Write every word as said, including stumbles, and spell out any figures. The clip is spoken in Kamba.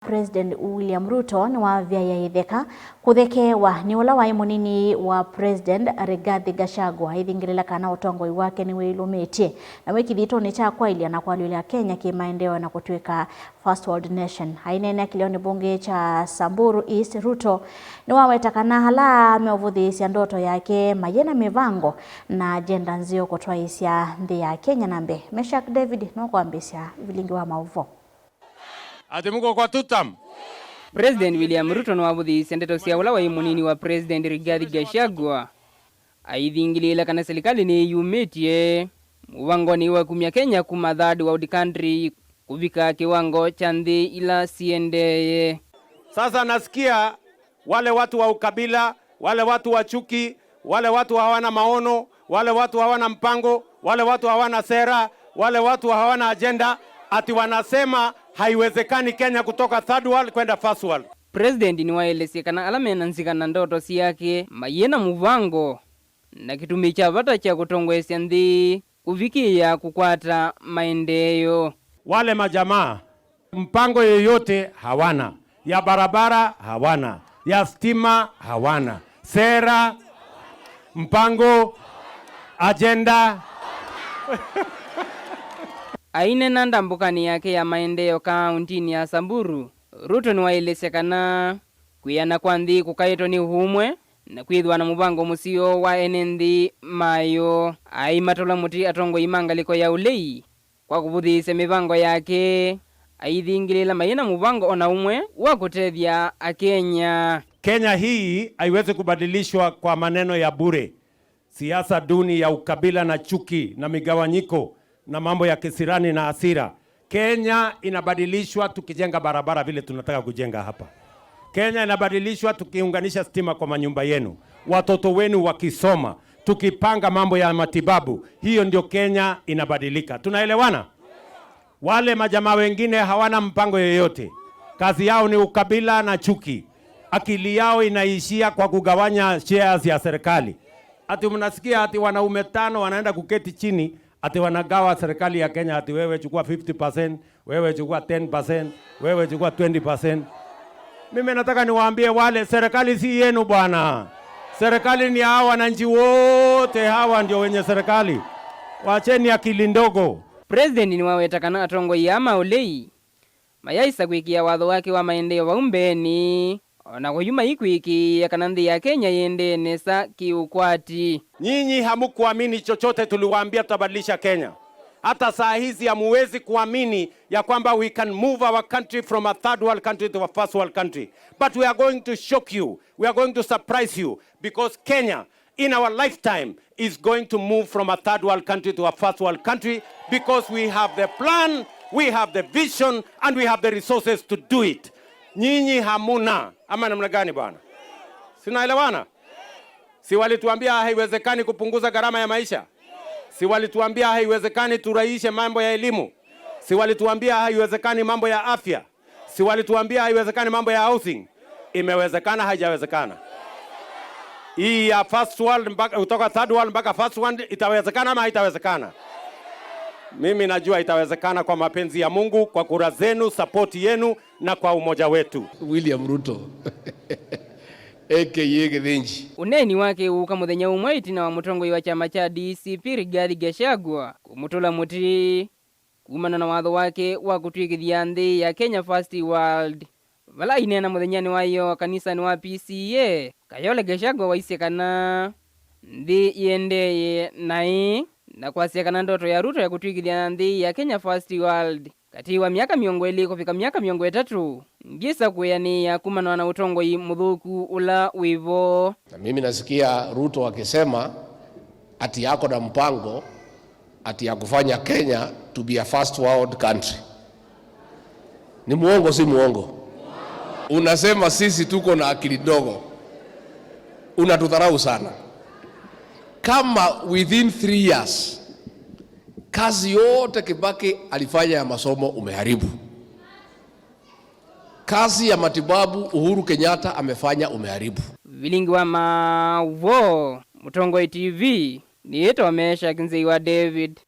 President William Ruto nĩwavyaĩe ĩtheka kũthekeewa nĩ ũla waĩ mũnini wa President Rigathi Gachagua aithingĩlĩla kana ũtongoi wake nĩwĩlũmĩtye na wĩ kĩthitũnĩ kya kwaĩlya na kwalyũlya Kenya kĩmaendeeo na kũtw'ĩka first world nation. Aineenea kĩlĩonĩ mbunge kya Samburu East, Ruto nĩwaweta kana ala meũvũthĩĩsya ndoto yake mayĩ na mĩvango na agenda nzeo kũtwaĩĩsya nthĩ ya Kenya na mbee. Meshack David nũkwambĩĩsya vilingi wa maũvoo. Ati mko kwa tutam. President William Ruto nĩwavũthĩĩsye ndeto sya ũla waĩ mũnini wa President Rigathi Gachagua aithingĩlĩĩla kana silikalĩ nĩyĩyumĩtye mũvangonĩ wa kumya Kenya kuma third world country kũvika kĩwango kya nthĩ ila siendeeye. Sasa nasikia wale watu wa ukabila, wale watu wa chuki, wale watu hawana maono, wale watu hawana mpango, wale watu hawana sera, wale watu hawana ajenda, ati wanasema haiwezekani Kenya kutoka third world kwenda first world. President nĩwaelesye kana ala mena nzika na ndoto syake mayĩ na mũvango na kĩtumi kya vata kya kũtongoesya nthĩ kũvikĩĩa kũkwata maendeeo. Wale majamaa, mpango yoyote hawana, ya barabara hawana, ya stima hawana, sera, mpango, agenda. Aineena ndambũkanĩ yake ya maendeeo kaũntinĩ ya Samburu, Ruto nĩwaelesye kana kwĩana kwa nthĩ kũkaĩtwe nĩ ũmwe na kwĩthĩwa na mũvango mũseo wa ene nthĩ mayo. Aimatũla mũtĩ atongoi ma ngalĩko ya ũlei kwa kũvũthĩĩsya mĩvango yake, aithingĩlĩĩla mayĩ na mũvango o na ũmwe wa kũtethya Akenya. Kenya hii haiwezi kubadilishwa kwa maneno ya bure, siasa duni ya ukabila na chuki na migawanyiko na mambo ya kisirani na hasira. Kenya inabadilishwa tukijenga barabara vile tunataka kujenga hapa. Kenya inabadilishwa tukiunganisha stima kwa manyumba yenu, watoto wenu wakisoma, tukipanga mambo ya matibabu. Hiyo ndio Kenya inabadilika. Tunaelewana? Wale majamaa wengine hawana mpango yoyote. Kazi yao ni ukabila na chuki. Akili yao inaishia kwa kugawanya shares ya serikali. Ati mnasikia ati wanaume tano wanaenda kuketi chini, ati wanagawa serikali ya Kenya, ati wewe chukua fifty percent, wewe chukua ten percent, wewe chukua twenty percent. Mimi nataka niwaambie wale, serikali si yenu bwana. Serikali ni hawa wananchi wote, hawa ndio wenye serikali. Wacheni akili ndogo. President nĩwaweta kana atongoi aa ma ũlei mayaĩsa kwĩkĩa watho wake wa maendeeo vau mbeenĩ, o na kũyu maikwĩkĩĩa kana nthĩ ya Kenya yĩendee nesa kĩũkwati. Nyinyi hamukuamini chochote tuliwaambia tutabadilisha Kenya. Hata saa hizi hamuwezi kuamini ya kwamba we can move our country from a third world country to a first world country. But we are going to shock you. We are going to surprise you because Kenya in our lifetime is going to move from a third world country to a first world country because we have the plan, we have the vision, and we have the resources to do it. Nyinyi hamuna, ama namna gani bwana? Sinaelewana? Si walituambia haiwezekani kupunguza gharama ya maisha? Si walituambia haiwezekani turahisishe mambo ya elimu? Si walituambia haiwezekani mambo ya afya? Si walituambia haiwezekani mambo ya housing? Imewezekana, haijawezekana? Hii ya first world mpaka, kutoka third world mpaka first world, itawezekana ama haitawezekana? Mimi najua itawezekana kwa mapenzi ya Mungu, kwa kura zenu, support yenu na kwa umoja wetu. William Ruto, A K A Gĩthĩnji. Ũneeni wake ũũka mũthenya ũmwe ĩtina wa mũtongoi wa kyama kya D C P Rigathi Gachagua kũmũtũla mũtĩ kumana na watho wake wa kũtw'ĩkĩthya nthĩ ya Kenya First World. Vala aineena mũthenyanĩ wa ĩyoo kanisanĩ wa P C E A, Kayole Gachagua waisye kana nthĩ yĩendeeye naĩ na kwasya kana ndoto ya Ruto ya kũtw'ĩkĩthya nthĩ ya Kenya First World katĩ wa myaka mĩongo ĩlĩ kũvika myaka mĩongo ĩtatũ ndyĩsa kwĩanĩĩa kumana na ũtongoi mũthũku ũla wĩ vo. Na mimi nasikia Ruto akisema ati ako na mpango ati ya kufanya Kenya to be a first world country. Ni muongo, si muongo? Unasema sisi tuko na akili ndogo. Unatudharau sana. Kama within three years kazi yote Kibaki alifanya ya masomo umeharibu. Kazi ya matibabu Uhuru Kenyatta amefanya umeharibu. Vilingi wa maũvoo, Mũtongoi T V, nĩĩtwa Meshack Nzei wa David.